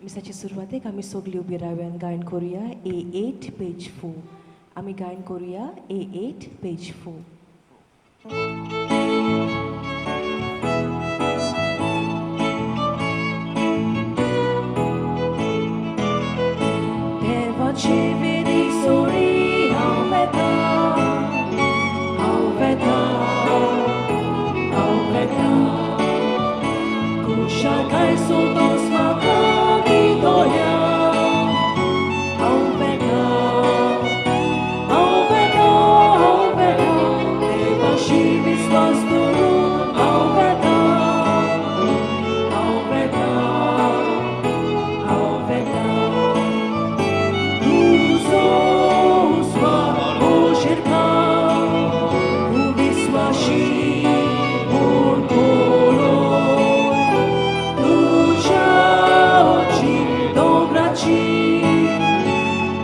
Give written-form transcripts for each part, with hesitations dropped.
मिसाचे सुरवातेक आमी सगळीं उबी रावया आनी गायन करुया A8 page 4. आमी गायन करुया A8 page 4. देवाची विधी सोडी हांव वेता, हांव वेता, हांव वेता. खुशालकाय संतोस म्हाका दितोया. हांव वेता, हांव वेता, हांव वेता. देवाशी विस्वास दवरून हांव वेता, हांव वेता, हांव वेता. तुजो हुस्को तूं विस्वाशी म्हूण पळय. तुज्या अवची दोंगराची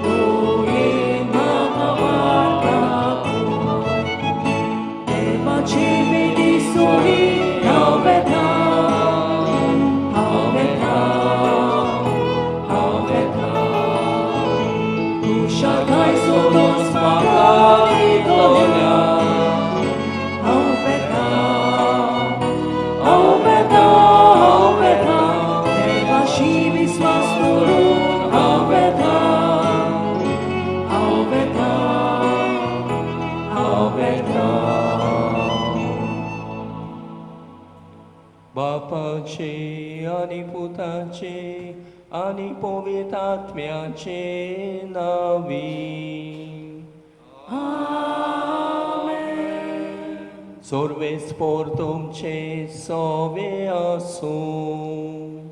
दयेन म्हाका वाट दाखय. देवाची विधी सोडी हांव वेता, हांव वेता, हांव वेता. खुशालकाय संतोस म्हाका दितोल्या. हांव वेता, हांव वेता, हांव वेता. देवाशी विस्वास दवरून हांव वेता, हांव वेता, हांव वेता. बापाचे आनी पुताचे आनी पवित्र आत्म्याचे नावी. आमेन. सर्वेस्पोर तुमचे सोवे आसूं.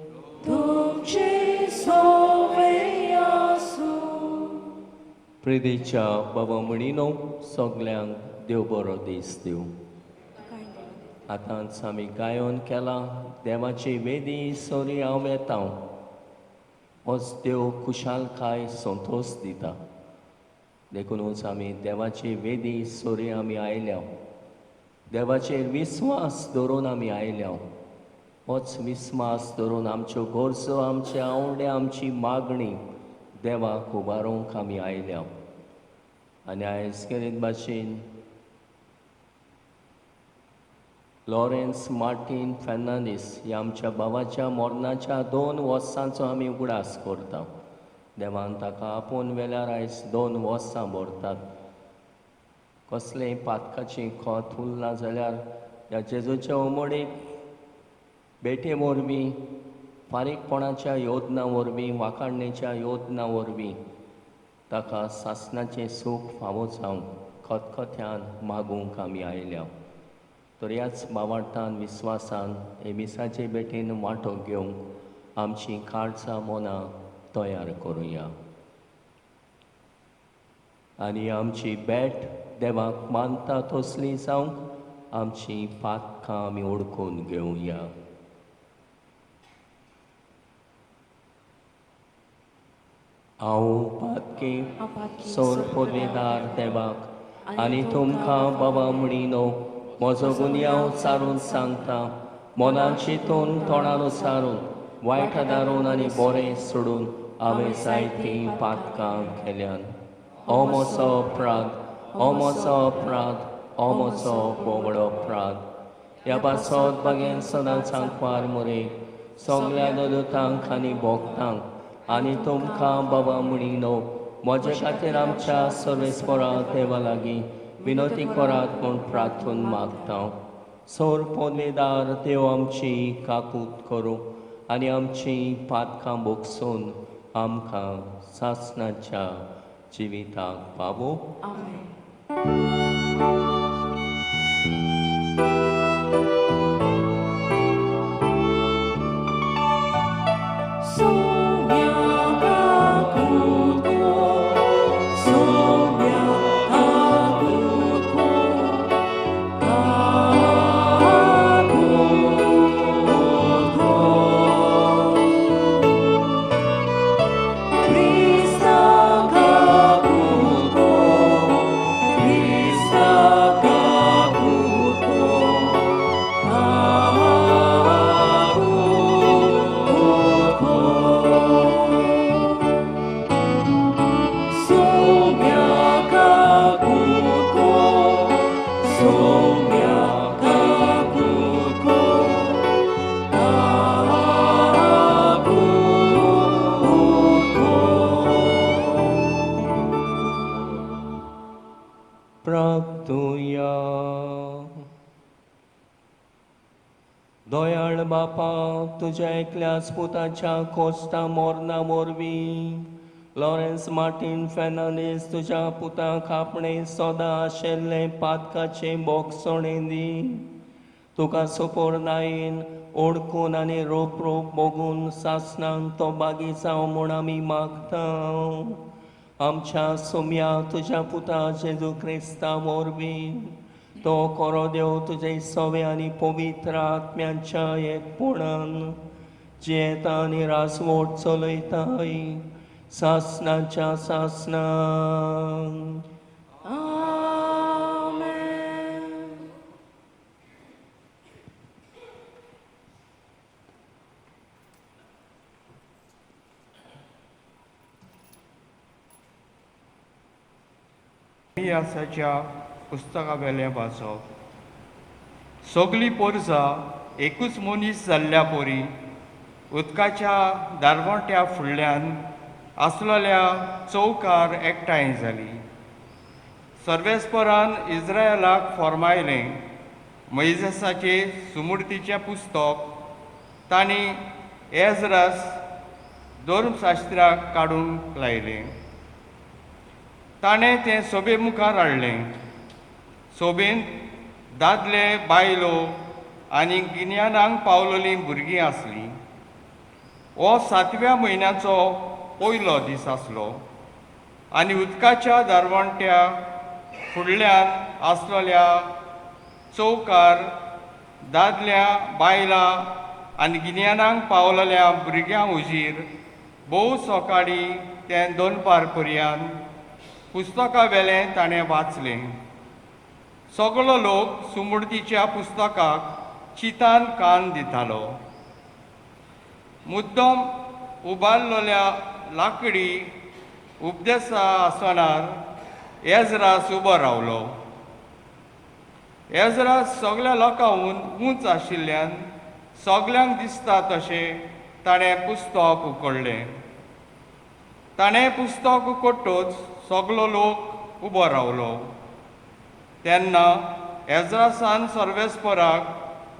तुमचे सोवे आसूं. प्रिदेच्या बाबा म्हणिनो, सगल्यांक देव बरो दीस दिवं. आतांच आमी गायन केलां, देवाची वेदी सरी हांव येता. होच देव खुशालकाय संतोश दिता. देखूनच आमी देवाची वेदी सरी आमी आयल्या, देवाचेर विस्वास दवरून आमी आयल्या. होच विस्वास धरून आमच्यो गरजो, आमचे आवडे, आमची मागणी देवाक उबारूंक आमी आयल्या. आनी आयज केरीत भाशेन लॉरेन्स मार्टीन फेर्नांदीस ह्या आमच्या भावाच्या मरणाच्या 2 वर्सांचो आमी उगडास करता. देवान ताका आपोवन वेल्यार आयज 2 वर्सां भरतात. कसलेंय पातकाचें खत उरलां जाल्यार ह्या जेजूच्या उमळीक भेटे वरवीं, फारीकपणाच्या योजना वरवीं, वाखाणणेच्या योजना वरवीं ताका सासणाचें सूख फावो जावंक खतखत्यान मागूंक आमी आयल्या. तर ह्याच बावार्थान विस्वासान हे मिसाचे भेटेन वांटो घेवंक आमची काळजां मनां तयार करुया आनी आमची भेट देवाक मानता तसली जावंक आमची पातकां आमी ओळखून घेवया. हांव पातकी सोर पदवेदार देवाक आनी तुमकां बाबा म्हणिनो म्हजो गुन्यांव सारून सांगता. मनान चिंतून, तोंडान सारून, वायट दारून आनी बरें सोडून हांवें जायतीं पातकां केल्यान. हो म्हजो अपराध, हो म्हजो अपराध, हो म्हजो बोवडो अपराध. ह्या पासत बागेन सदांच आंकवार मोरे सगल्या ददतांक आनी भोगतांक आनी तुमकां बाबा म्हणिनो म्हजे खातीर आमच्या सर्वेस्परा देवा लागीं विनवती करात म्हूण प्रार्थून मागता. सोर पदवेदार देव आमची काकूत करूं आनी आमची पातकां भोगसून आमकां सासणाच्या जिविताक पावो. आमेन. सोम्या काकूत कर, सोम्या काकूत कर, काकूत कर. क्रिस्ता काकूत कर, क्रिस्ता दयाळ बापा, तुज्या एकल्याच पुताच्या कोस्ता मोरना वरवीं लॉरेन्स मार्टीन फेर्नांदीस तुज्या पुताक आपणे सदां आशिल्लें पातकाचें बोगसणें दी. तुका सुपोरनायेन ओडकून आनी रोप रोप भोगून सासणांक तो बागी जावं म्हूण आमी मागता. आमच्या सोम्या तुज्या पुता जेजू क्रिस्ता वरवीं तो कोरो देव तुजे सवे आनी पवित्र आत्म्यांच्या एकपणान जियेता आनी रासवोट चलयताय सासणाच्या सासणां. आमेन. इतिहासाच्या पुस्तकावेलें वाचप. सगली पोरसां एकूच मनीस जाल्ल्या पोरी उदकाच्या दारवंट्या फुडल्यान आसलेल्या चौकार एकठांय जाली. सर्वेस्परान इस्रायलाक फॉर्मायलें मोयजेसाचें सुमूर्तीचें पुस्तक तांणी एजरास धर्मशास्त्राक काडूंक लायलें. ताणें तें सोबे मुखार हाडलें. सोबेंत दादले, बायलो आनी गिन्यानाक पावलेलीं भुरगीं आसलीं. हो सातव्या म्हयन्याचो पयलो दीस आसलो आनी उदकाच्या दारवंट्या फुडल्यान आसलेल्या चौकार दादल्या, बायलां आनी गिन्यानाक पावलेल्या भुरग्यां हुजीर भोव सकाळीं तें दोनपार पर्यंत पुस्तका वेलें ताणें वाचलें. सगळो लोक सुमूर्तीच्या पुस्तकाक चिंतान कान दितालो. मुद्दम उबारलेल्या लाकडी उपदेसा आसनार एजरास उबो रावलो. एजरास सगल्या लोकांहून उंच आशिल्ल्यान सगल्यांक दिसता तशें ताणें पुस्तक उकडलें. ताणें पुस्तक उकडटच सगलो लोक उबो रावलो. तेन्ना एजरासान सर्वेस्पराक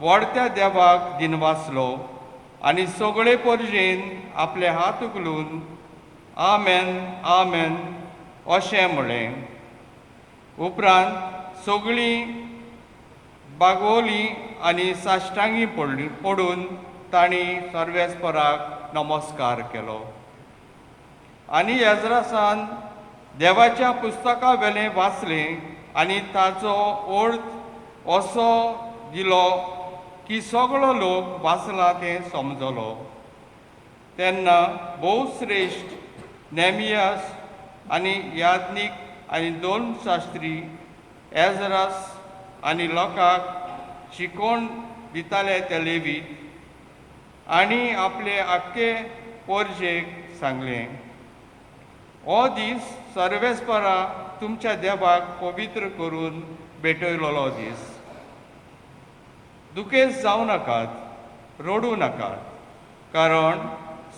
व्हडत्या देवाक दिनवासलो आनी सगळे परजेन आपले हात उखलून आमेन आमेन अशें म्हळें. उपरांत सगळीं बागवलीं आनी साश्टांगी पडली पडून तांणी सर्वेस्पराक नमस्कार केलो. आनी एजरासान देवाच्या पुस्तका वेलें वाचलें आनी ताचो अर्थ असो दिलो की सगळो लोक वाचला तें समजलो. तेन्ना भोव श्रेश्ठ नेमियास आनी याज्ञीक आनी दोन शास्त्री एजरास आनी लोकांक शिकोवण दिताले ते लेवीत आनी आपले आख्खे पोरजेक सांगलें, हो दीस सर्वेस्परा तुमच्या देवाक पवित्र करून भेटयलेलो दीस. दुखेस्त जावं नाकात, रडूं नाकात, कारण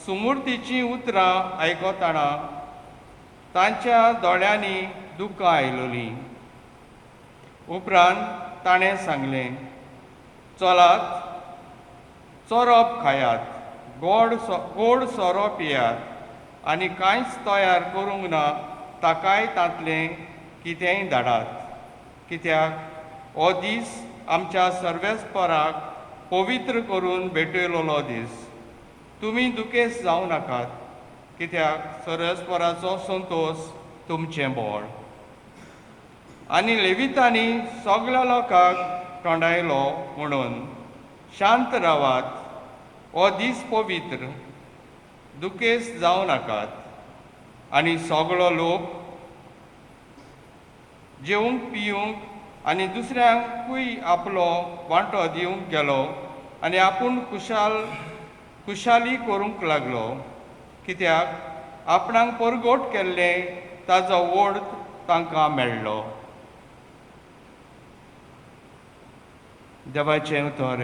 सुमूर्तीचीं उतरां आयकतना तांच्या दोळ्यांनी दुकां आयलोलीं. उपरांत ताणें सांगलें, चलात चोरप खायात, गोड गोड सोरो पियात आनी कांयच तयार करूंक ना ताकाय तांतलें कितेंय धाडात, कित्याक हो दीस आमच्या सर्वेस्पराक पवित्र करून भेटयलेलो दीस. तुमी दुखेस्त जावं नाकात, कित्याक सर्वेस्पराचो संतोश तुमचें बळ. आनी लेवितांनी सगल्या लोकांक तोंडायलो म्हणून शांत रावात, हो दीस पवित्र, दुखेस्त जावं नाकात. आनी सगळो लोक जेवंक पिवंक आनी दुसऱ्यांकूय आपलो वांटो दिवंक गेलो आनी आपूण खुशाली करूंक लागलो, कित्याक आपणाक परगोट केल्लें ताजो ओड तांकां मेळ्ळो. देवाचें उतर.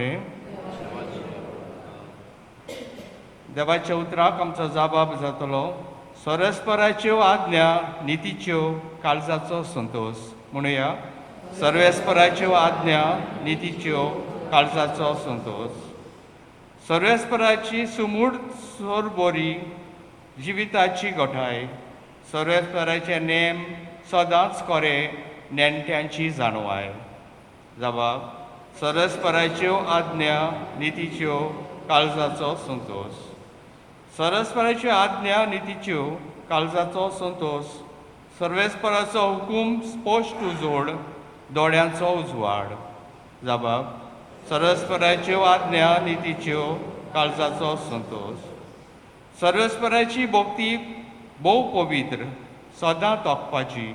देवाच्या उतराक आमचो जाबाब जातलो. सर्वेस्पराच्यो आज्ञा नितीच्यो, काळजाचो संतोश. म्हणुया, सर्वेस्पराच्यो आज्ञा नितीच्यो, काळजाचो संतोश. सर्वेस्पराची सुमूड सोरबोरी जिविताची गोठाय. सर्वेस्पराचे नेम सदांच कोरे नेणट्यांची जाणवाय. जबाब सरस्पराच्यो आज्ञा नितीच्यो काळजाचो संतोश. सरस्पराच्यो आज्ञा नितीच्यो काळजाचो संतोश. सर्वेस्पराचो हुकूम स्पश्ट उजोड दोळ्यांचो उजवाड. जबाब सरस्पराच्यो आज्ञा नितीच्यो काळजाचो संतोश. सर्वेस्पराची भक्ती भोव पवित्र सदां तोखपाची.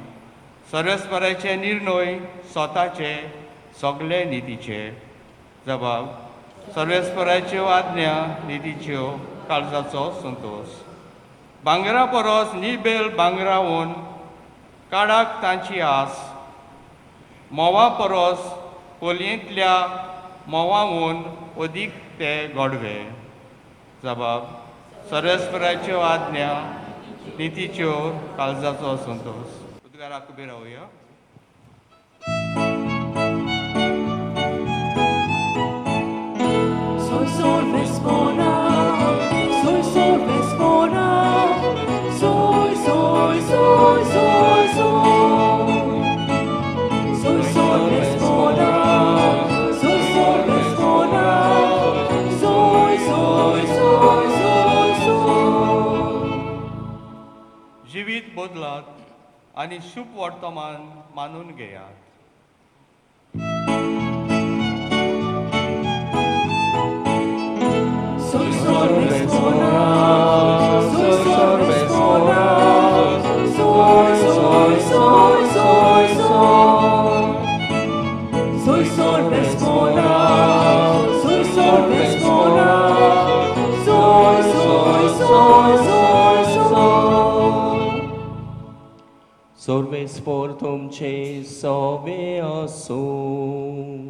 सर्वेस्पराचे निर्णय स्वताचे सगळे नितीचे. जबाब सर्वेस्पराच्यो आज्ञा नितीच्यो काळजाचो संतोश. भांगरा परस निबेल भांगरावन काडाक तांची आस. म्होंवा परस कोलयेंतल्या म्होंवावून अदीक ते गोडवे. जबाब सर्वेस्पराच्यो आज्ञा नितीच्यो काळजाचो संतोश. उद्गाराक उबे रावया. Soy sol vespona, soy sol vespona, soy soy soy soy soy. Soy sol vespona, soy sol vespona, soy soy soy soy soy. जिवीत बदलात आनी शुभ वर्तमान मानून घेयात. Soy sol vespona, soy sol vespona, soy soy soy soy soy. Soy sol vespona, soy sol vespona, soy soy soy soy soy. सर्वेस्पोर तुमचे सोबे आसूं.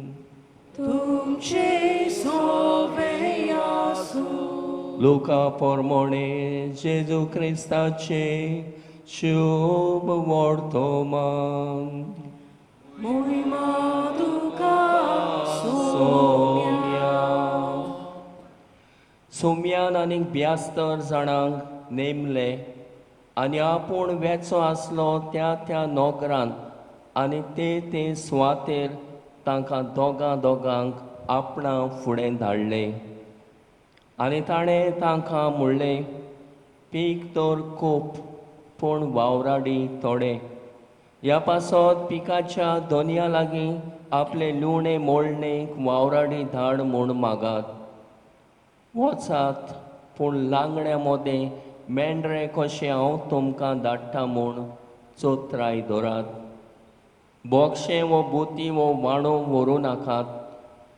तुमचे सोवे आसूं. लुका पोरमोणे जेजू क्रिस्ताचे शुभ वर्तमान. मोहिमा तुका सोम्या. सोम्यान आनीक ब्यास्तर जाणांक नेमले आनी आपूण वेचो आसलो त्या त्या नोकरान आनी ते ते सुवातेर तांकां दोगां दोगांक आपणा फुडें धाडले. आनी ताणें तांकां म्हणलें, पीक तर खूब पूण वावराडी थोडे. ह्या पासत पिकाच्या दोनया लागीं आपले लुवणें मोडणेक वावराडी धाड म्हूण मागात. वचात, पूण लांगड्या मोदें मेंढरे कशें हांव तुमकां धाडटा म्हूण चोत्राय धरात. बोक्षें वो बोती वो वाणो व्हरूं नाकात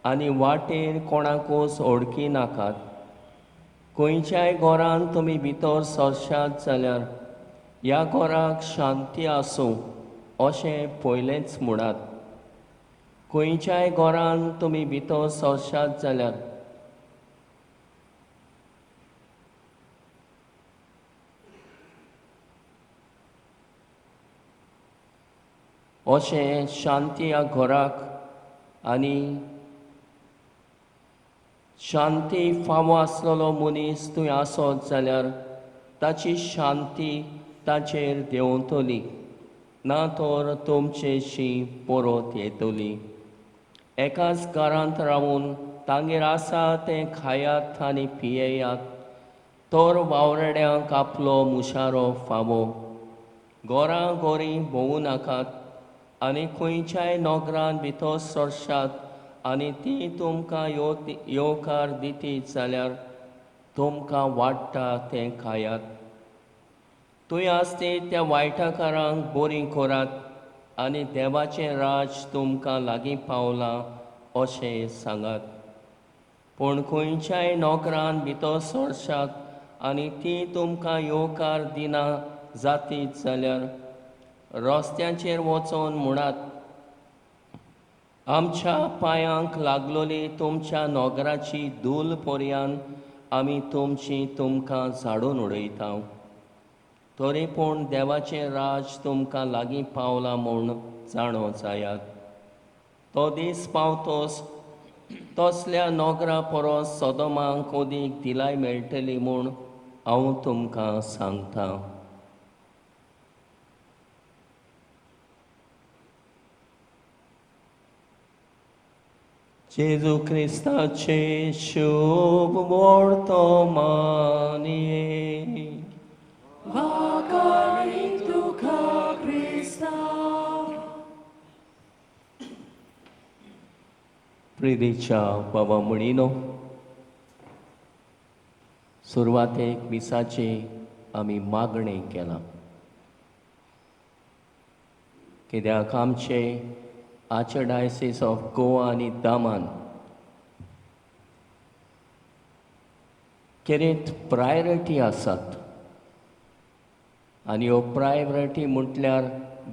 आनी वाटेर कोणाकूच ओडकी नाकात. खंयच्याय घरान तुमी भितर सरशात जाल्यार ह्या घराक शांती आसूं अशें पयलेंच म्हणात. खंयच्याय घरान तुमी भितर सरशात जाल्यार अशें शांती ह्या घराक आनी शांती फावो आसलेलो मनीस थंय आसत जाल्यार ताची शांती ताचेर देंवतली, ना तर तुमचेशी परत येतली. एकाच घरांत रावून तांगेर आसा तें खायात आनी पियेयात, तर वावराड्यांक आपलो मुशारो फावो. घरां गोरीं भोंवूं नाकात आनी खंयच्याय नगरान भितर सरशात आनी ती तुमकां येवकार दितीत जाल्यार तुमकां वाडटा तें खायात. थंय आसती त्या वायटाकारांक बरीं करात आनी देवाचें राज तुमकां लागीं पावलां अशें सांगात. पूण खंयच्याय नोकरान भितर सरशात आनी ती तुमकां येवकार दिना जातीत जाल्यार रस्त्यांचेर वचोन म्हणात, आमच्या पांयांक लागलोली तुमच्या नोगराची धूल पर्यान आमी तुमची तुमकां झाडून उडयता. तरी पूण देवाचें राज तुमकां लागीं पावलां म्हूण जाणो जायात. तो दीस पावतोच तसल्या नोगरा परस सोदोमाक ओदीक दिलाय मेळटली म्हूण हांव तुमकां सांगता. जेजू क्रिस्ताचे शुभ वर्तमानी. वाखाणी तुका क्रिस्ता. प्रितीच्या बाबा म्हणिनो, सुरवातेक मिसाची आमी मागणें केलां, कित्याक आमचे आर्चडायसीस ऑफ गोवा आनी दमन केरीत प्रायोरिटी आसात आनी ह्यो प्रायोरिटी म्हटल्यार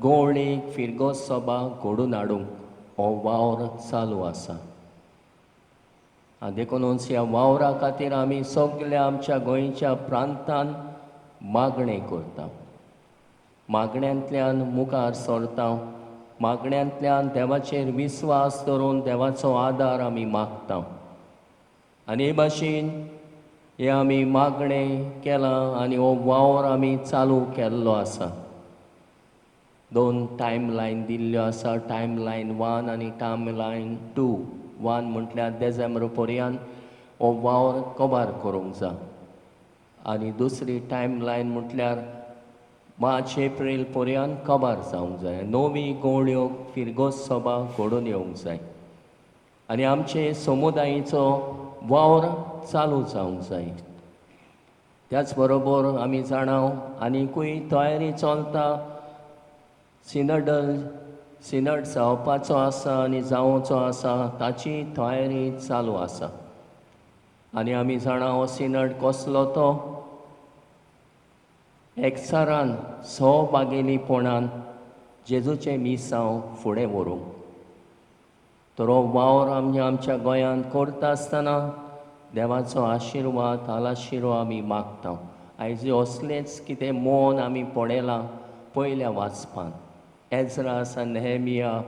गोवणीक फिरगो सभा घडोवन हाडूंक हो वावर चालू आसा. आनी देखूनच ह्या वावरा खातीर आमी सगल्या आमच्या गोंयच्या प्रांतान मागणें करता, मागण्यांतल्यान मुखार सरता, मागण्यांतल्यान देवाचेर विस्वास दवरून देवाचो आदार आमी मागता. आनी हे भाशेन हें आमी मागणें केलां आनी हो वावर आमी चालू केल्लो आसा. दोन टायम लायन दिल्ल्यो आसा, टायम लायन 1 आनी टायम लायन 2. 1 म्हटल्यार देजेंब्र पर्यंत हो वावर कबार करूंक जाय आनी दुसरी टायम लायन म्हटल्यार मार्च एप्रील पर्यंत कबार जावंक जाय. नवी गोवण्यो फिरगोज सभा घडोवन येवंक जाय आनी आमचे समुदायेचो वावर चालू जावंक जाय. त्याच बरोबर आमी जाणा आनीकूय तयारी चलता, सिनड जावपाचो आसा आनी जावचो आसा ताची तयारी चालू आसा. आनी आमी जाणा हो सिनड कसलो तो एकचारान सहभागेलीपणान जेजूचें मिसांव फुडें व्हरूंक. तर हो वावर आमी आमच्या गोंयांत करता आसतना देवाचो आशिर्वाद आलाशिरो आमी मागता. आयज असलेंच कितें मौन आमी पळयलां पयल्या वाचपान. एज्रास आनी नेहमिया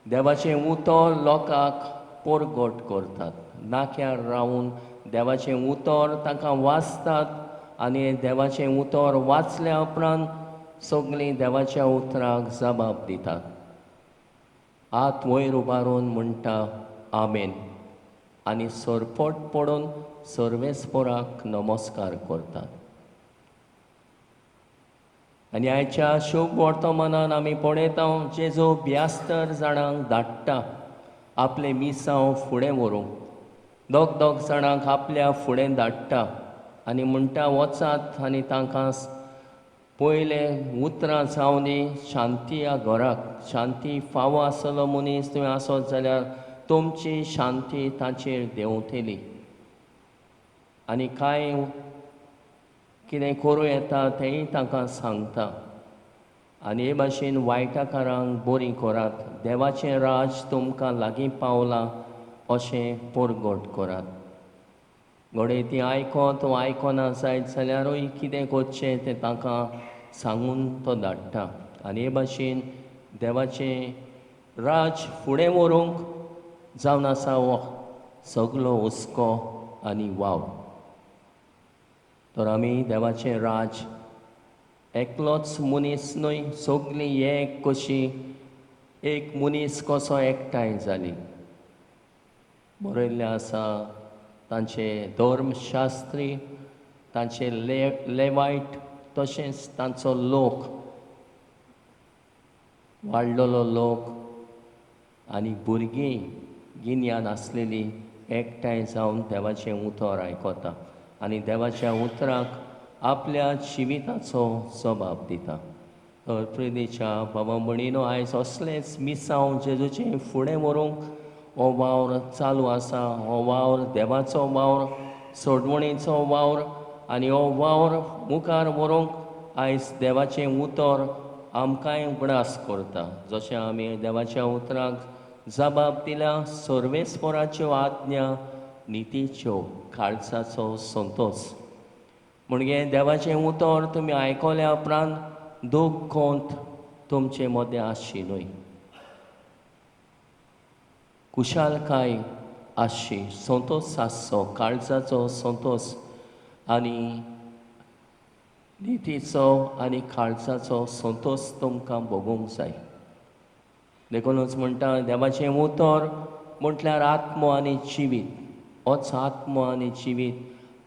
देवाचें उतर लोकांक परगट करतात, नाक्यार रावून देवाचें उतर तांकां वाचतात आनी देवाचें उतर वाचल्या उपरांत सगळीं देवाच्या उतराक जबाब दितात. हात वयर उबारून म्हणटा आमेन आनी सरपट पडून सर्वेस्पोराक नमस्कार करतात. आनी आयच्या शुभ वर्तमानान आमी पळयता जेजू 72 जाणांक धाडटा आपलें मिसांव फुडें व्हरूंक. दोग दोग जाणांक आपल्या फुडें धाडटा आनी म्हणटा वचात आनी तांकां पयलें उतरां जावं दी शांती ह्या घराक, शांती फावो आसलो मनीस तुवें आसत जाल्यार तुमची शांती ताचेर देंवतली आनी कांय कितें करूं येता तेंय तांकां सांगता. आनी हे भाशेन वायटाकारांक बरीं करात, देवाचें राज तुमकां लागीं पावलां अशें परगट करात. घडये ती आयकत वा आयकना जायत जाल्यारूय कितें करचें तें तांकां सांगून तो धाडटा. आनी हे भाशेन देवाचें राज फुडें व्हरूंक जावन आसा हो सगलो हुस्को आनी वावर. तर आमी देवाचें राज एकलोच मनीस न्हय, सगळीं एक कशी एक मनीस कसो एकठांय जाली. बरयल्लें आसा तांचे धर्मशास्त्री, तांचे लेवायट, तशेंच तांचो लोक वाडलेलो लोक आनी भुरगीं गिन्यान आसलेली एकठांय जावन देवाचें उतर आयकता आनी देवाच्या उतराक आपल्या जिविताचो जबाब दिता. तर प्रितीच्या बाबा भयणीनो, आयज असलेंच मिसांव जेजूचें फुडें व्हरूंक हो वावर चालू आसा. हो वावर देवाचो वावर, सोडवणीचो वावर आनी हो वावर मुखार व्हरूंक आयज देवाचें उतर आमकांय उगडास करता. जशें आमी देवाच्या उतराक जबाब दिल्या, सर्वेस्पोराच्यो आज्ञा नितीच्यो, काळजाचो संतोश. म्हणजे देवाचें उतर तुमी आयकल्या उपरांत दूख कोंत तुमचे मदें आसची न्हय, खुशालकाय आसची, संतोस आसचो, काळजाचो संतोस आनी नितीचो आनी काळजाचो संतोस तुमकां भोगूंक जाय. देखूनच म्हणटा देवाचें उतर म्हटल्यार आत्मो आनी जिवीत. होच आत्मो आनी जिवीत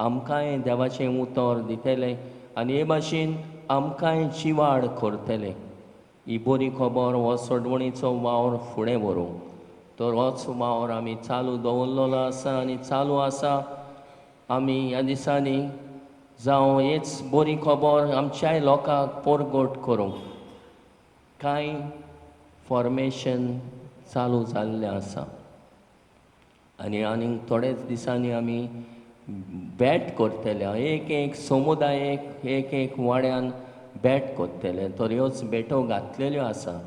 आमकांय देवाचें उतर दितलें आनी हे भाशेन आमकांय जिवाड करतलें. ही बरी खबर हो सोडवणीचो वावर फुडें व्हरूंक, तर होच वावर आमी चालू दवरलेलो आसा आनी चालू आसा. आमी ह्या दिसांनी जावं हेच बरी खबर आमच्याय लोकांक परगट करूंक कांय फॉर्मेशन चालू जाल्लें आसा आनी आनीक थोडेच दिसांनी आमी भेट करतले, एक एक समुदायेक एक एक वाड्यान भेट करतले. तर ह्योच भेटो घातलेल्यो आसा.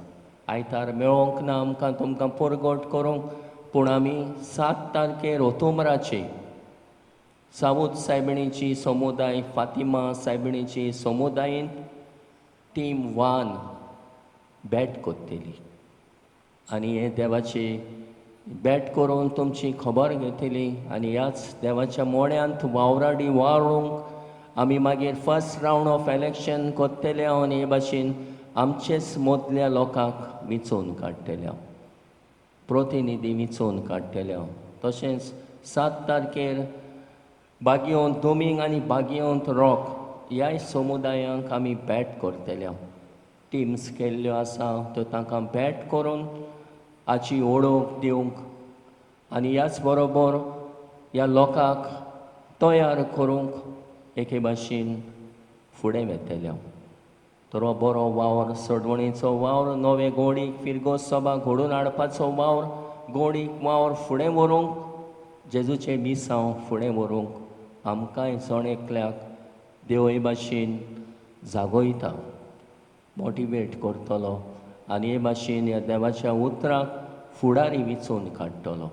आयतार मेळोंक ना आमकां तुमकां परगट करूंक, पूण आमी 7 तारखेर ओतोबराचे सावूद सायबिणीची समुदाय, फातिमा सायबिणीची समुदायेन टीम 1 भेट करतली आनी हे देवाची भेट करून तुमची खबर घेतली आनी ह्याच देवाच्या मोड्यांत वावराडी वावरूंक आमी मागीर फर्स्ट रावंड ऑफ इलेक्शन करतले आनी हे भाशेन आमचेच मदल्या लोकांक विंचोवन काडटले, प्रतिनिधी विंचोवन काडटले. तशेंच 7 तारखेर बागियोंत दोमिंग आनी बागियोंत रॉक ह्याय समुदायांक आमी भेट करतले. टिम्स केल्ल्यो आसा त्यो तांकां भेट करून हाची ओळख दिवंक आनी ह्याच बरोबर ह्या लोकांक तयार करूंक एके भाशेन फुडें वेतले. तर हो बरो वावर, सोडवणीचो वावर, नवे गोडीक फिरगोज सभा घडोवन हाडपाचो वावर, गोडीक वावर फुडें व्हरूंक, जेजूचें मिसांव फुडें व्हरूंक आमकांय जण एकल्याक देव हे भाशेन जागोयता, मोटिवेट करतलो आनी हे भाशेन ह्या देवाच्या उतराक फुडारी विंचोवन काडटलो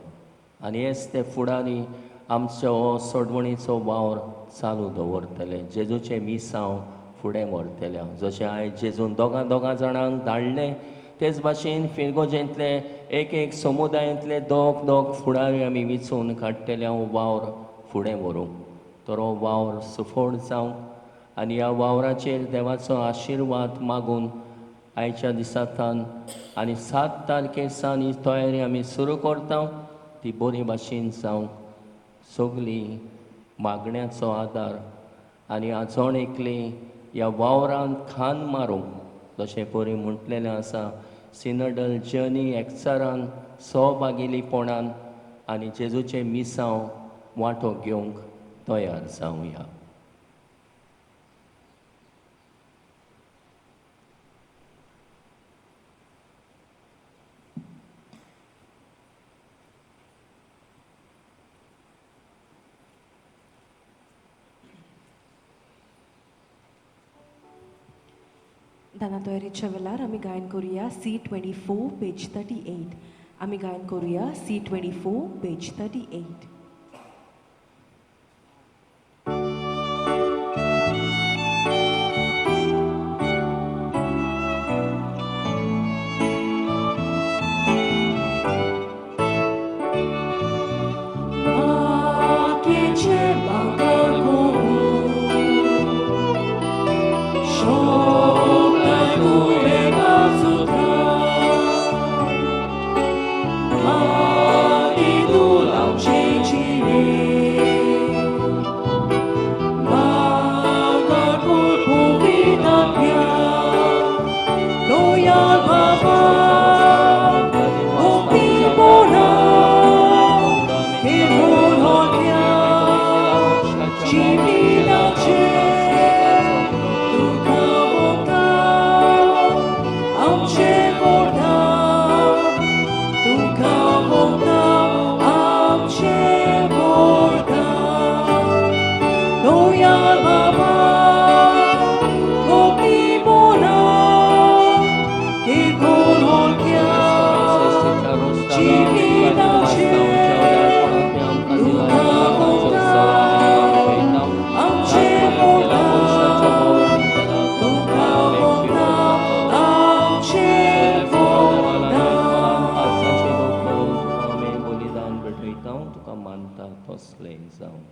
आनी हेच ते फुडारी आमचो हो सोडवणीचो वावर चालू दवरतले, जेजूचें मिसांव फुडें व्हरतले. जशें आयज जेजून दोगां दोगां जाणांक धाडलें तेच भाशेन फिरगोजेंतले एक एक समुदायांतले दोग दोग फुडारी आमी विंचोवन काडटले हो वावर फुडें व्हरूंक. तर हो वावर सुफळ जावंक आनी ह्या वावराचेर देवाचो आशिर्वाद मागून आयच्या दिसांतल्यान आनी 7 तारखेर सावन ही तयारी आमी सुरू करता ती बरी भाशेन जावंक सगळी मागण्याचो आदार आनी जण एकली ह्या वावरांत खान मारूंक, जशें परी म्हटलेलें आसा सिनडल जर्नी एकचारान सहभागिलीपणान आनी जेजूचें मिसांव वांटो घेवंक तयार जावया. दाना तयारीच्या वेळार आमी गायन करुया C24 page 38. आमी गायन करुया C24 page 38. She तसलें जावं.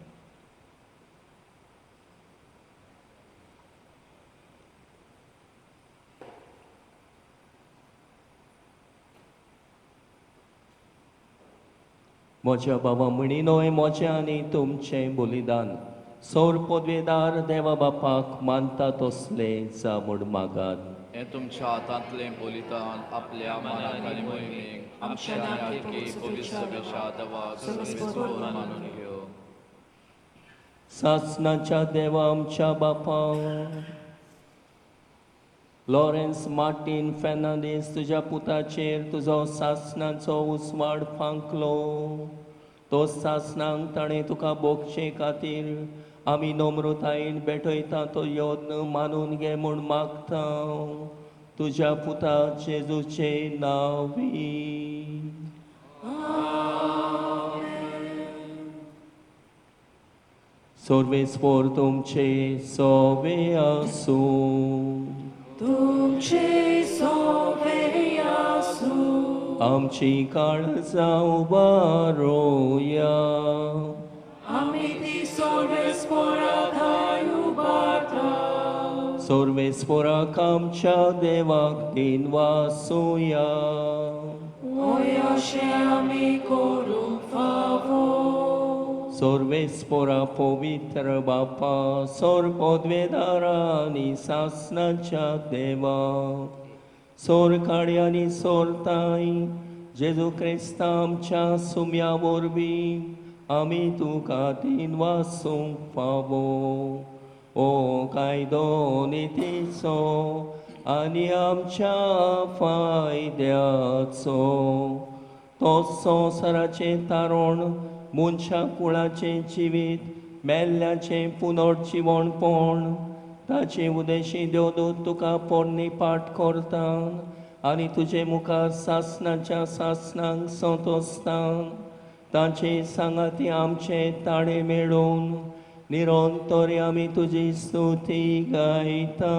म्हज्या बाबा म्हणिनोय म्हजें आनी तुमचें बलिदान सौर पदवेदार देवा बापाक मानता तसलें जा म्हूण मागात. हें तुमच्या हातांतलें बलिदान आपल्या मनाक आनी मोहिमेक आमच्या आनी पवित्र सभेच्या देवाक सर्वेस्पोर मानून घेवं. सासणाच्या देवा आमच्या बापा, लॉरेन्स मार्टीन फेर्नांदीस तुज्या पुताचेर तुजो सासणाचो उजवाड फांकलो. तो सासणांक ताणें तुका भोगचे खातीर आमी नम्रतायेन भेटयता तो यत्न मानून घे म्हूण मागता तुज्या पुता जेजूचे नांवी. सर्वेस्पोर तुमचे सोवे आसूं. तुमचे सोवे आसूं. आमची काळजां उबारोया. आमी ती सर्वेस्पोरा धाय उबारता. सर्वेस्पोराक आमच्या देवाक दिन वासुया. ओय अशें आमी करूंक फावो. सर्वेस्पोरा पवित्र बापा, सोर पदवेदारा आनी सासणाच्या देवा, सोर काडी आनी सोरताय जेजू क्रिस्ता आमच्या सुम्या वरवीं आमी तुका दिन वासूंक फावो. ओ कायदो नितीचो आनी आमच्या फायद्याचो तो संवसाराचें तारण, मनशा कुळाचें जिवीत, मेल्ल्याचें पुनर्जिवणपण, ताचे उदेशी देवदूत तुका पोरणी पाठ करता आनी तुजे मुखार सासणाच्या सासणांक संतोसता. ताचे सांगाती आमचे ताळे मेळोवन निरंतर आमी तुजी स्तुती गायता.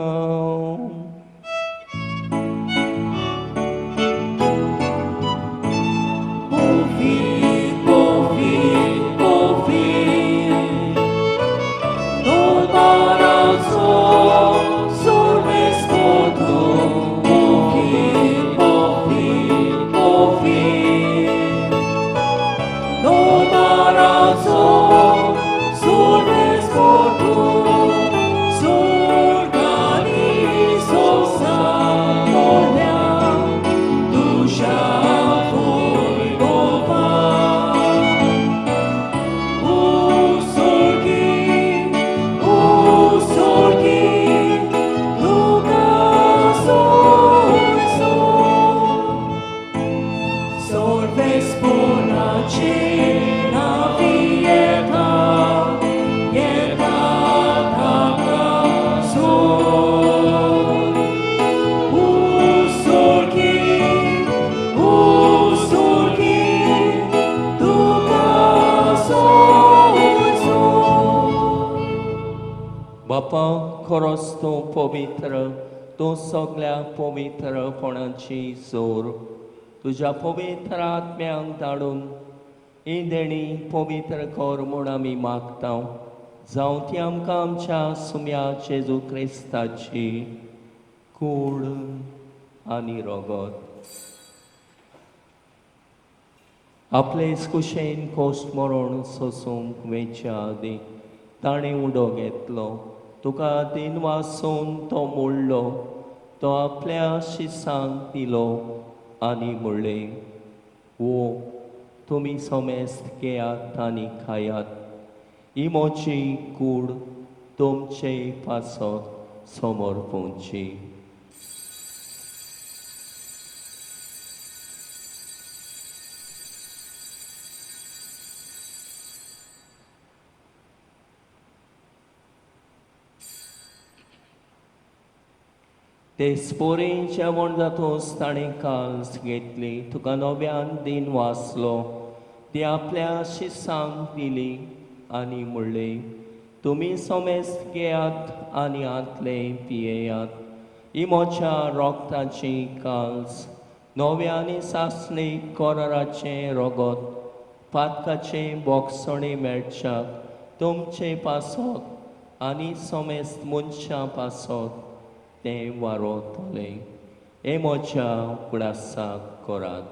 बापा, खरोच तूं पवित्र, तूं सगल्या पवित्रपणाची जोर. तुज्या पवित्र आत्म्यांक धाडून ही देणी पवित्र कर म्हूण आमी मागता. जावं ती आमकां आमच्या सुम्या जेजू क्रिस्ताची कूड आनी रगत. आपले कुशेन कोश्ट मरण सोसूंक वेच्या आदीं ताणें उडो घेतलो. तुका दिन वासून तो मोडलो, तो आपल्या शिसांक दिलो आनी म्हणलें, वो तुमी समेस्त घेयात आनी खायात. ही म्हजी कूड तुमचे पासत समर्पणची. ते स्पोरी जेवण जातोच ताणें काल्स घेतली, तुका नव्यान दिन वाचलो, ती आपल्या शिसांक दिली आनी म्हणलें, तुमी समेस्त घेयात आनी हातले पियेयात. ही म्हज्या रोगताची काल्स, नव्या आनी सासणी कराराचें रगत. पातकाचें बोगसणें मेळच्याक तुमचे पासत आनी समेस्त मनशां पासत तें वारोतलें. हें म्हज्या उगडासाक करात.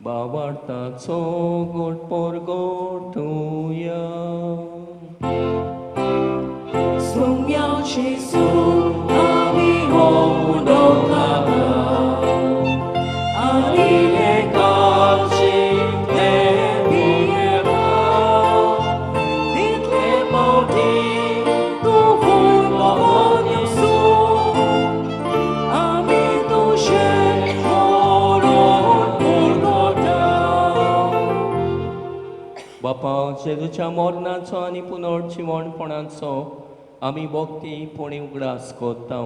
बाबार्थाचो गोड पोरगोटुया. 荣耀耶稣，阿弥陀佛，阿弥耶 काळजी ते तितले पावटी तूं फूल भगवान येसू, आमी तुजें मरण पुरगोटा. बापा जेजूच्या मरणाचो आनी पुनर्जिवणपणाचो आमी भक्ती पुणी उगडास करता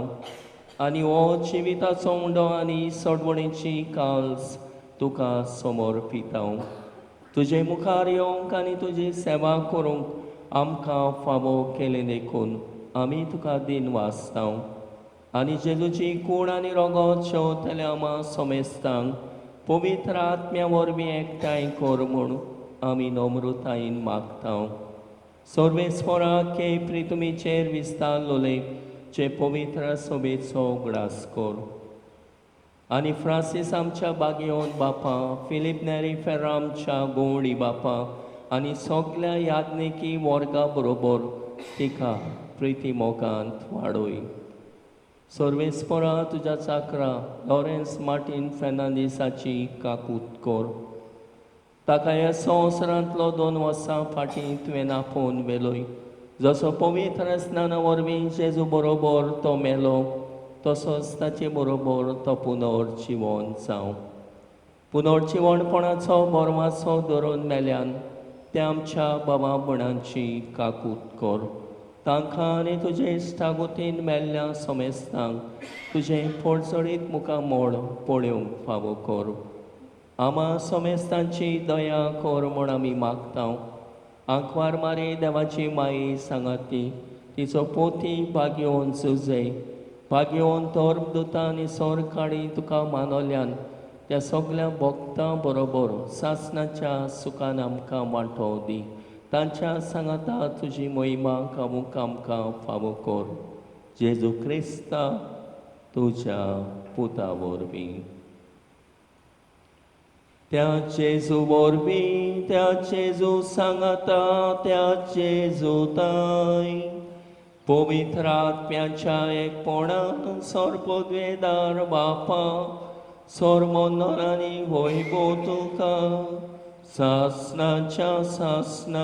आनी हो जिविताचो उंडो आनी सोडवणेची काल्स तुका समर्पिता. तुजे मुखार येवंक आनी तुजी सेवा करूंक आमकां फावो केलें देखून आमी तुका दिन वाचता. आनी जेजूची कूड आनी रोगोत शेवतल्या आमा समेस्तांक पवित्र आत्म्या वरवीं एकठांय कर म्हूण आमी नम्रतायेन मागता. सर्वेस्परा के प्रितुमीचेर विस्तारलोले जे पवित्र सभेचो उगडास कर. आनी फ्रांसीस आमच्या बागयोन बापा, फिलीप नेरी फेर्रा आमच्या गोवणी बापा आनी सगल्या याज्ञिकी वर्गा बरोबर तिका प्रिती मोगांत वाडय. सर्वेस्परा तुज्या चाकरा लॉरेन्स मार्टीन फेर्नांदीसाची काकूत कर. ताका ह्या संवसारांतलो 2 वर्सां फाटीं तुवें आपोवन व्हेलोय. जसो पवित्र स्नाना वरवीं जेजू बरोबर तो मेलो तसोच ताचे बरोबर तो पुनर्जिवन जावं. पुनर्जिवणपणाचो बोरवाचो धरून मेल्यान ते आमच्या बाबा भणांची काकूत कर. तांकां आनी तुजे इश्टागोतीन मेल्ल्या समेस्तांक तुजें पोडचडीत मुखामोड पळोवंक फावो कर. आमा समेस्तांची दया कर म्हूण आमी मागता. आंकवार मारी देवाची माई सांगाती तिचो पोती भाग्योवन सुजय भाग्योवन धर्मदुतां आनी सोरकाडी तुका मानवल्यान त्या सगल्या भक्तां बरोबर सासणाच्या सुखान आमकां वांटो दी. तांच्या सांगाता तुजी महिमा गावूंक आमकां फावो कर. जेजू क्रिस्ता तुज्या पुता वरवीं. त्या जेजू वरवीं, त्या जेजू सांगाता, त्या जेजू ताय पवित्र आत्म्याच्या एकपणान सर्पद्वेदार बापा सोरमोनरांनी वैभव तुका सासणाच्या सासणां.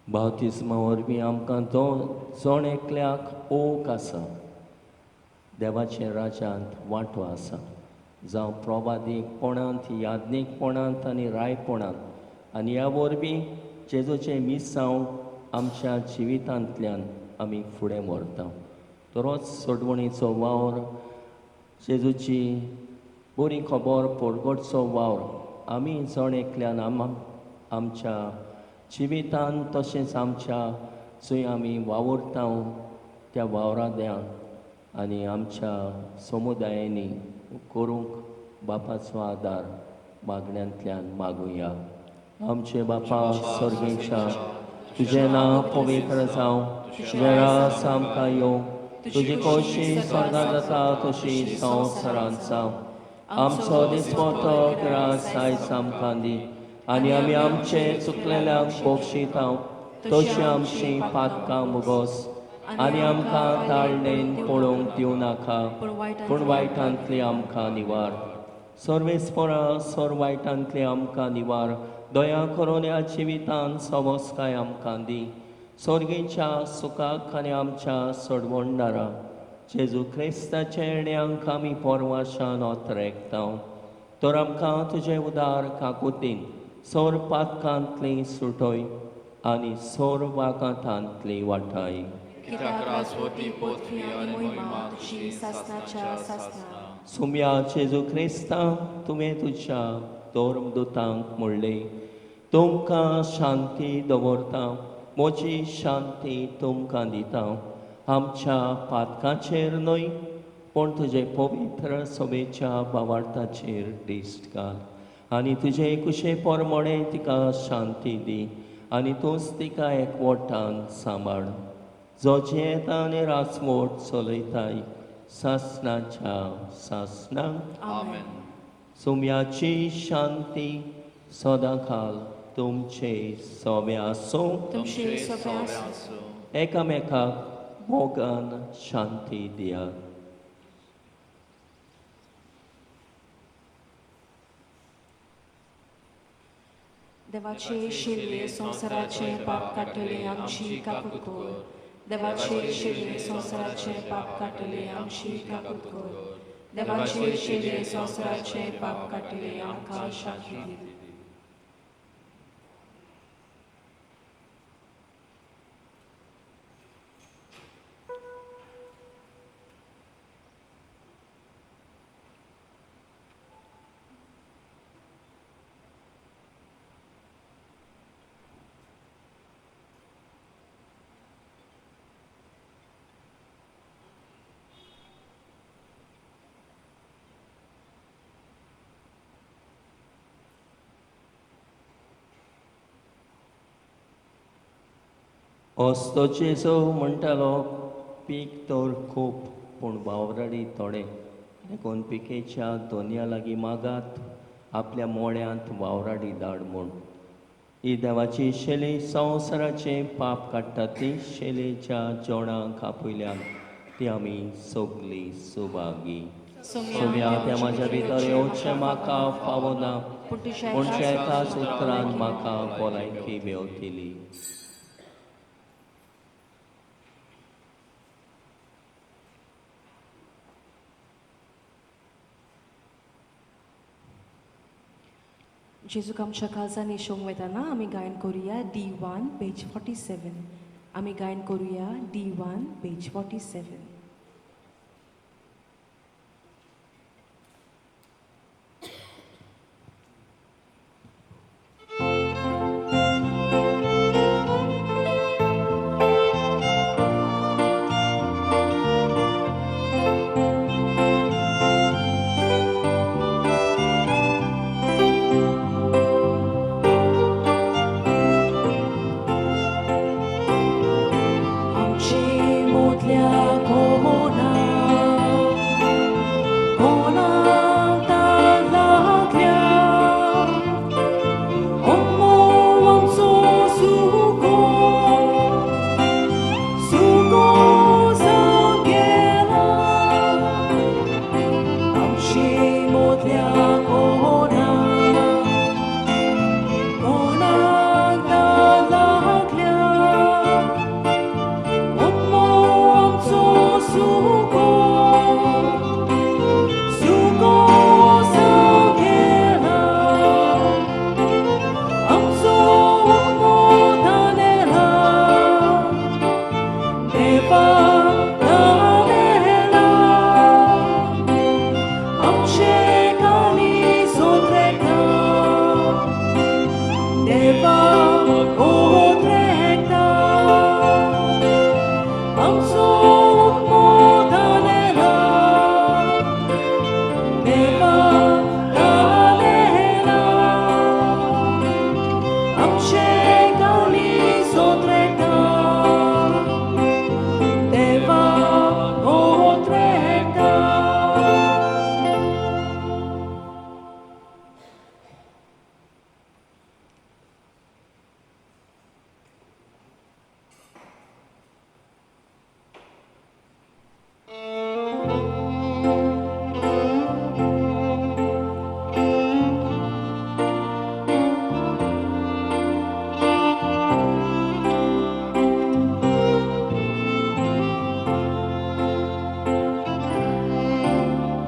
बाप्तिस्मा वरवीं आमकां जण एकल्याक ओक आसा, देवाच्या राज्यांत वांटो आसा, जावं प्रवादीकपणांत, याज्ञीकपणांत आनी रायपणांत. आनी ह्या वरवीं जेजूचें मिसांव आमच्या जिवितांतल्यान आमी फुडें व्हरता. तरोच सोडवणीचो वावर, जेजूची बरी खबर परगटचो वावर आमी जण एकल्यान आमच्या जिवितान तशेंच आमच्या जंय आमी वावुरता त्या वावराद्यांक आनी आमच्या समुदायांनी करूंक बापाचो आदार मागण्यांतल्यान मागुया. आमचे बापा सर्गेच्या, तुजें नांव पवित्र जावं, तुजें रास आमकां येवं, तुजी खोशी स्वर्गांत जाता तशी संवसारांत जावं. आमचो दिसपटो ग्रास आयज आमकां दी आनी आमी आमचे चुकलेल्यांक बक्षिता तशी आमची पातकां मुगोस आनी आमकां ताळणेन पळोवंक दिवं नाका, पूण वायटांतली आमकां निवार. सर्वेस्परा सर वायटांतली आमकां निवार. दया करून ह्या जिवितान सवस्काय आमकां दी. सर्गीच्या सुखाक आनी आमच्या सोडवणदारा जेजू क्रिस्ताच्या येण्यांक आमी पोरवाशान ओतरेकता. तर आमकां तुजें उदार काकुतीन सोर पातकांतली सुटय आनी सोर वागांतांतली वाटाय. कित्याक राजवटी पृथ्वी आनी मोहिमा तुजी सासनाच्या सासना. सुम्या जेजू क्रिस्ता, तुवें तुज्या धर्मदुतांक म्हणलें, तुमकां शांती दवरता, म्हजी शांती तुमकां दिता. आमच्या पातकाचेर न्हय, पूण तुजे पवित्र सभेच्या बावार्थाचेर दिश्ट घाल आनी तुजे कुशे प्रमाणे तिका शांती दी आनी तूंच तिका एकवटान सांबाळ, जो जियेता आनी राजवट चलयताय सासनाच्या सासनाक. आमेन. सुम्याची शांती सदांकाल तुमचे सोबे आसूं. तुमचे सोबे आसूं. आसूं. एकामेकाक मोगान शांती दियात. देवाचे शिले संवसाराचे पाप काडटले, आमची काकूत कर. देवाचे शिले संवसाराचे पाप काडटले, आमची काकूत कर. देवाचे शिले संवसाराचे पाप काडटले, आमकां शांती दी. असतो जेजू म्हणटालो, पीक तर खूब पूण वावराडी थोडे, देखून पिकेच्या दोनया लागीं मागात आपल्या मोळ्यांत वावराडी धाड म्हूण. ही देवाची शेली संवसाराचें पाप काडटा ती शेलेच्या जेवणाक आपयल्यान ती आमी सगलीं सुभागी. सोम्या, त्या म्हाज्या भितर येवचें म्हाका फावना, पूण तुज्या पूण एकाच उतरान म्हाका भलायकी मेवतली. जेजूक आमच्या काळजांनी येशोंक वेताना आमी गायन करुया D1 page 47. आमी गायन करुया D1 page 47. आमचे मोदल्या कोणा कोणाक तार लागल्या, अम्मो आमचो सुको सुको जावन गेला. आमचे मोदल्या कोणा कोणाक तार लागल्या, अम्मो आमचो सुको सुको जावन गेला. आमचो अम्मो दानेला, देवा दानेला, आमचे काळीज ओत्रेता, देवा ओत्रेता. आमचो अम्मो दानेला, देवा दानेला, आमचे काळीज ओत्रेता, देवा ओत्रेता.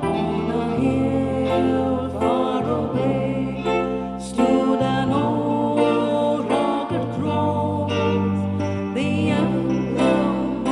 On a hill far away stood an old rugged cross, the emblem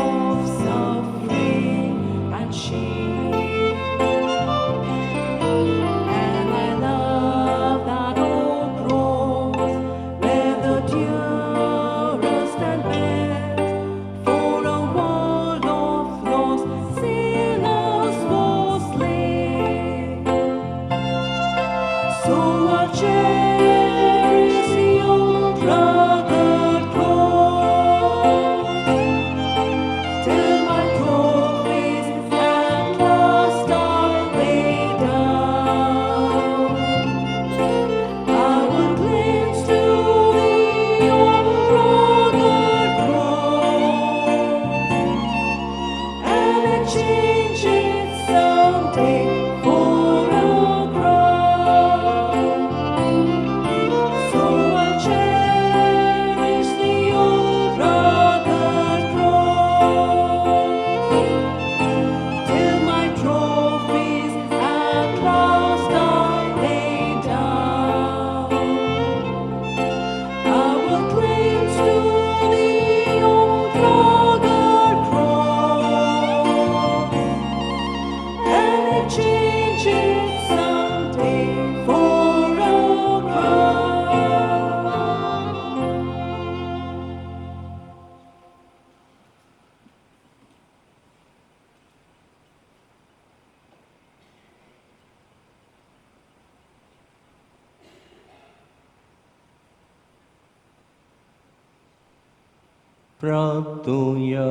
प्राप्तुया.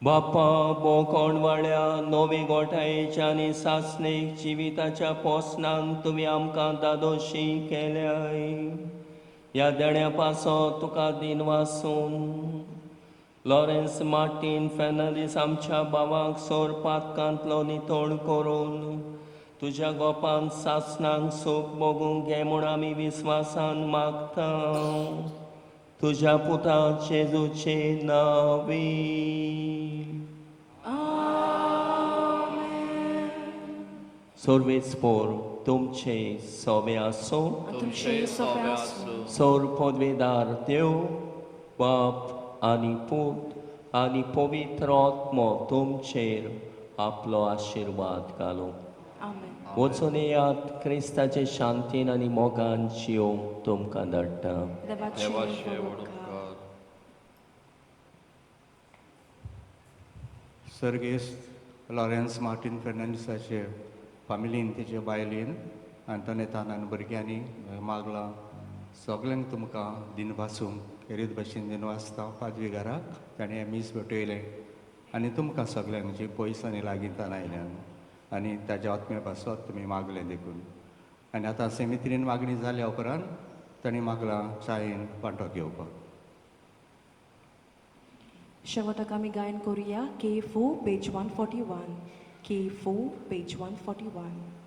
बापा बोकोणवाड्या नवे गोठायेच्या आनी सासणेक जिविताच्या पोसणान तुमी आमकां दादोशी केल्याय. ह्या देण्या पासो तुका दिनवासून लॉरेन्स मार्टीन फेर्नांदीस आमच्या भावाक सोर पातकांतलो नितळ करून तुज्या गोपान सासणांक सूख भोगूंक घे म्हूण आमी विस्वासान मागता, तुज्या पुता जेजूचे नांवी. सर्वेस्पोर तुमचे सोबे आसूं. तुमचे सोबे आसूं. सोर पदवेदार देव बाप आनी पूत आनी पवित्र आत्मो तुमचेर आपलो आशिर्वाद घालूं. आमेन. वचून येयात, क्रिस्ताचे शांतीन आनी मोगान जियोवंक तुमकां धाडटा. देवाचे देवाचे व्हड व्हड उपकार. उपकार. सर्गेस्त लॉरेन्स मार्टीन फेर्नांडीसाचे फामिलीन, तेच्या बायलेन, आंतोनेतान आनी भुरग्यांनी मागलां सगल्यांक तुमकां दिनवासूंक. खेरीत भशेन दिनवासता पादवीगाराक, ताणें हें मीस भेटयलें आनी तुमकां सगल्यांक जी पयस आनी लागींतान आयल्यान आनी ताज्या आत्म्या पासत तुमी मागलें देखून. आनी आतां सेमित्रीन मागणी जाल्या उपरांत तांणी मागलां चायेन वांटो घेवपाक. शेवटाक आमी गायन करुया K4 page 141, K4 page 141.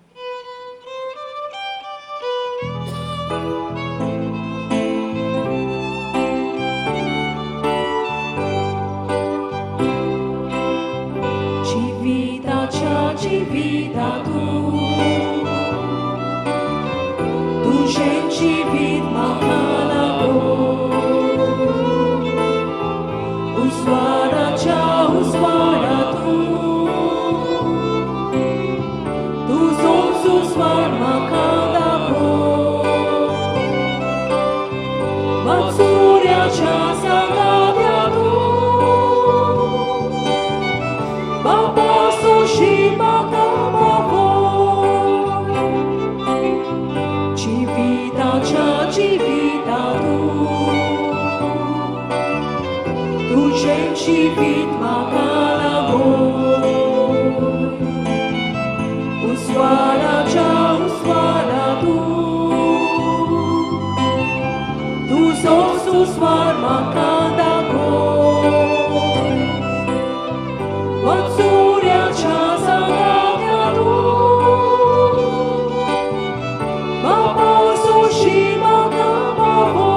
जिविताच्या जिविता तूं तुजें जिवीत म्हाका लागो, उस्वाराच्या उस्वारा तूं तुजोच उस्वार म्हाका दाखो, वात्सुऱ्याच्या सांगात्या तूं बापा सोशी म्हाका पावो. जिविताच्या जिविता तूं तुजें जिवीत म्हाका लागो, उस्वाराच्या उस्वारा तूं तुजोच उस्वार म्हाका दाखो, वात्सुऱ्याच्या सांगात्या तूं बापा सोशी म्हाका पावो.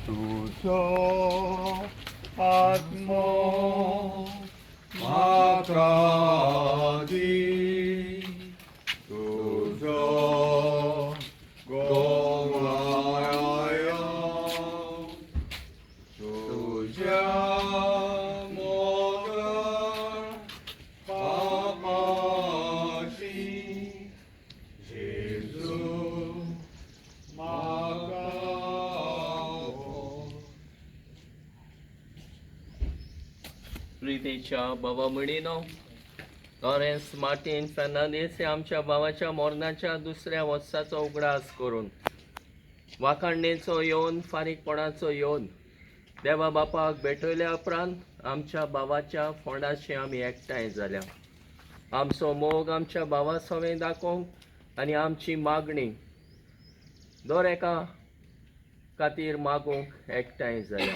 तुजो आत्मो म्हाका दी, तुजो गोवाय, तुज्या मोगान पापाची जेजू म्हाका. प्रितीच्या बाबा म्हणिनो, लॉरेन्स मार्टीन फेर्नांदीस हे आमच्या भावाच्या मरणाच्या दुसऱ्या वर्साचो उगडास करून वाखाणणेचो येवन फारीकपणाचो येवन देवा बापाक भेटयल्या उपरांत आमच्या भावाच्या फोंडाशी आमी एकठांय जाल्या. आमचो मोग आमच्या भावा सवें दाखोवंक आनी आमची मागणी दर एका खातीर मागूंक एकठांय जाल्या.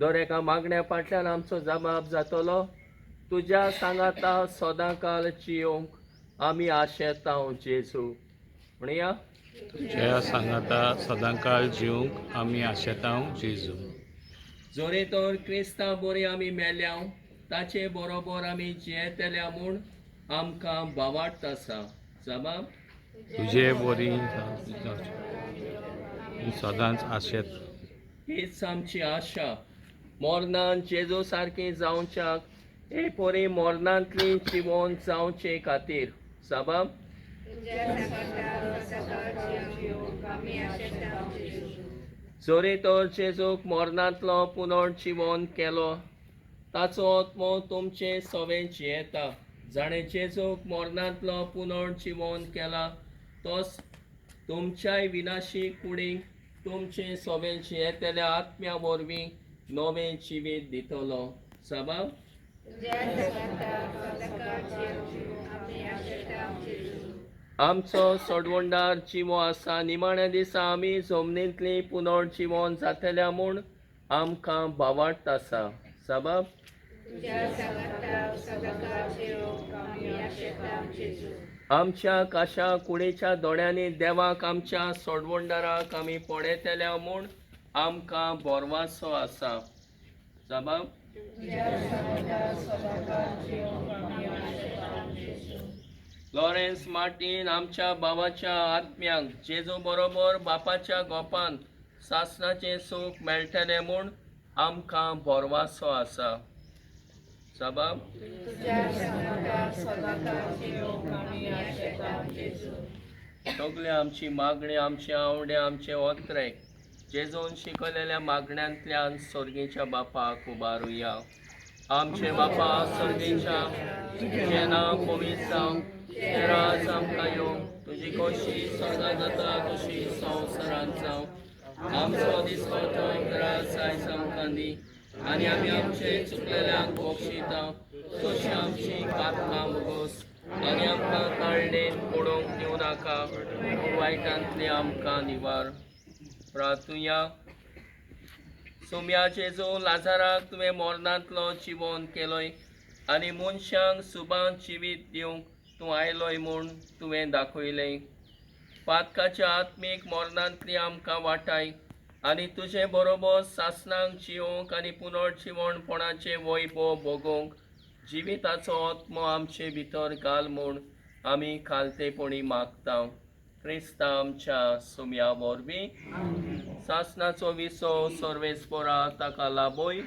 दर एका मागण्या फाटल्यान आमचो जबाब जातलो, तुज्या सांगाता सदां काल जियोवंक आमी आशेतांव जेजू. म्हणया, तुज्या सांगाता सदांकाळ जिवंक आमी आशेतांव जेजू. जोरे तर क्रिस्ता बोरी आमी मेल्याव ताचे बरोबर आमी जियेतल्या म्हूण आमकां भावार्थ आसा. जबाब, तुजे बोरी सदांच आशेत. हीच आमची आशा, मोरनान जेजू सारकी जावच्याक हे पोरी मोरनांतली जिवोन जावचे खातीर. जबाब, जोरे तर जेजूक मोरनांतलो पुनर्जिवन केलो ताचो आत्मो तुमचे सवें जियेता. जाणें जेजूक मोरनांतलो पुनर्जिवन केला तोच तुमच्याय विनाशी कुडींक तुमचे सवें जियेतल्या आत्म्या वरवीं नवें जिवीत दितलो. जबाब, आमचो सोडवणदार जिवो आसा. निमाण्या दिसा आमी जमनींतली पुनर्जिवन जातल्या म्हूण आमकां भावार्थ आसा. जबाब, आमच्या काशा कुडीच्या दोळ्यांनी देवाक आमच्या सोडवणदाराक आमी पळयतल्या म्हूण आमकां बोरवासो आसा. जबाब, लॉरेन्स मार्टीन आमच्या भावाच्या आत्म्यांक जेजू बरोबर बापाच्या गोपान सासणाचें सूख मेळटलें म्हूण आमकां बोरवासो आसा. जबाब, सगळे आमची मागणी, आमचे आवडे, आमचे ओत्रे जेजून शिकयलेल्या मागण्यांतल्यान सर्गीच्या बापाक उबारुया. आमचे बापा सर्गीच्या, तुजें नांव पवित्र जावं, तुजें राज आमकां येवं, तुजी खोशी स्वर्गांत जाता तशी संवसारांत जावं. आमचो दिसपटो ग्रास आयज आमकां दी आनी आमी आमचे चुकलेल्यांक बक्षिता तशी आमची पातकां मुगोस आनी आमकां काळणेन पडोवंक दिवं नाका, पूण वायटांतली आमकां निवार. प्रार्थुया. सोम्या जेजू, लाजाराक तुवें मोरनांतलो जिवन केलोय आनी मनशांक सुबान जिवीत दिवंक तूं आयलोय म्हूण तुवें दाखयलें. पातकाच्या आत्मीक मोरनांतली आमकां वाटाय आनी तुजे बरोबर सासणांक जिवंक आनी पुनर्जिवणपणाचें वैभव भोगोवंक जिविताचो आत्मो आमचे भितर घाल म्हूण आमी खालतेपणी मागता. क्रिस्ता आमच्या सुम्या वरवीं सासणाचो विसो सर्वेस्पोरा ताका लाभोय.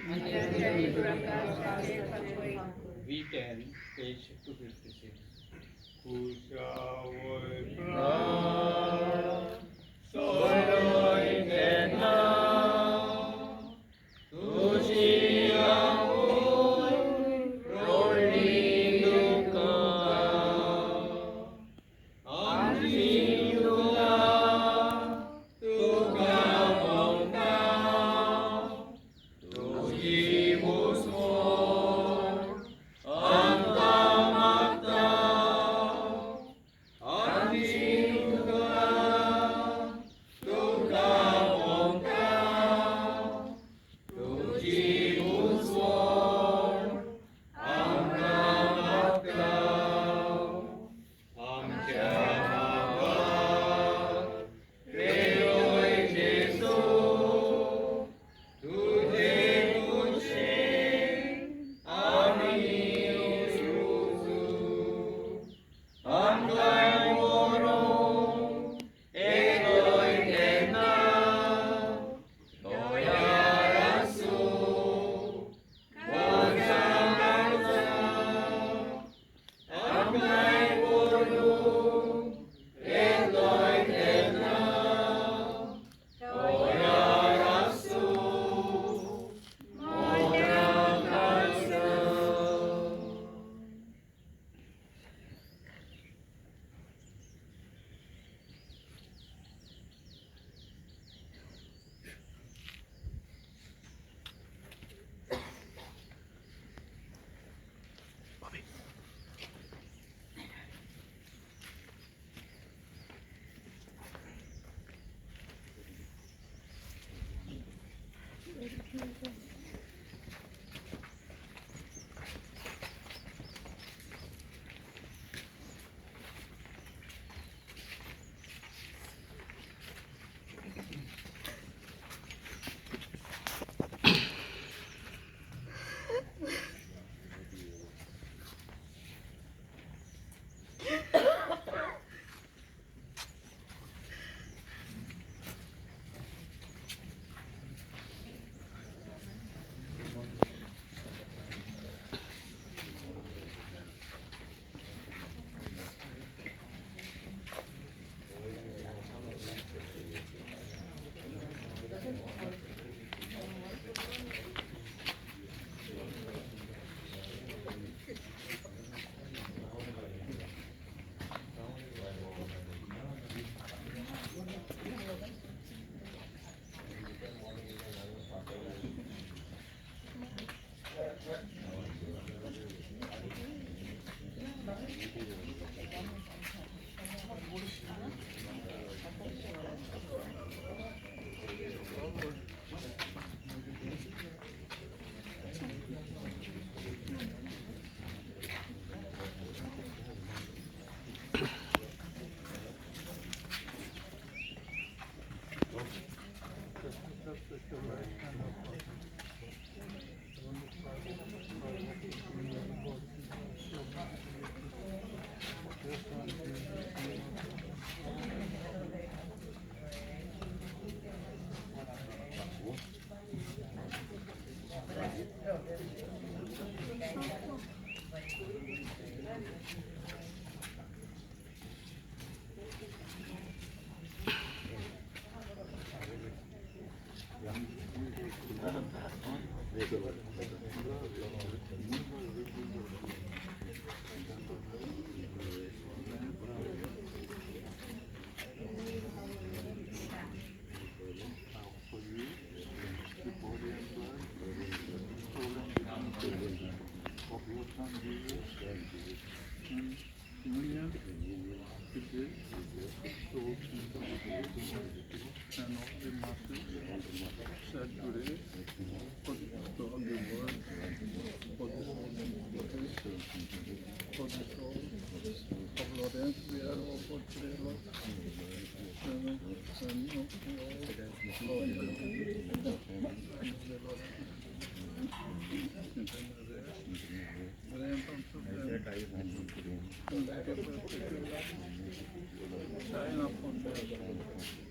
V10, page 256.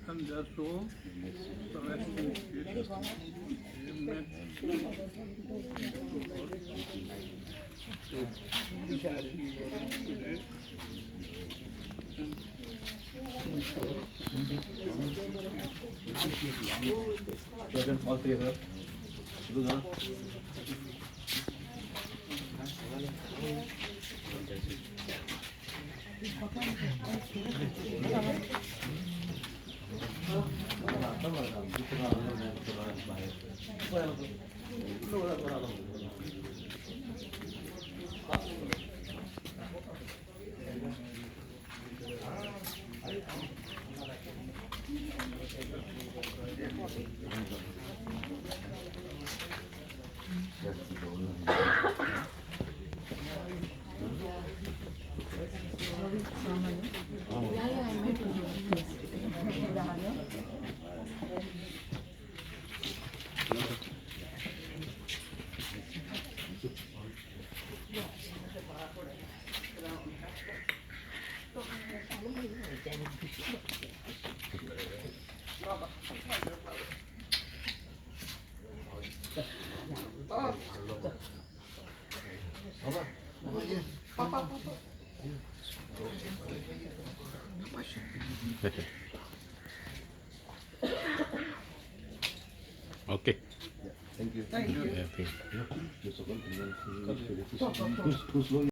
And their soul, rest in peace. Amen. Okay. Thank you. Thank you. Yeah, thank you.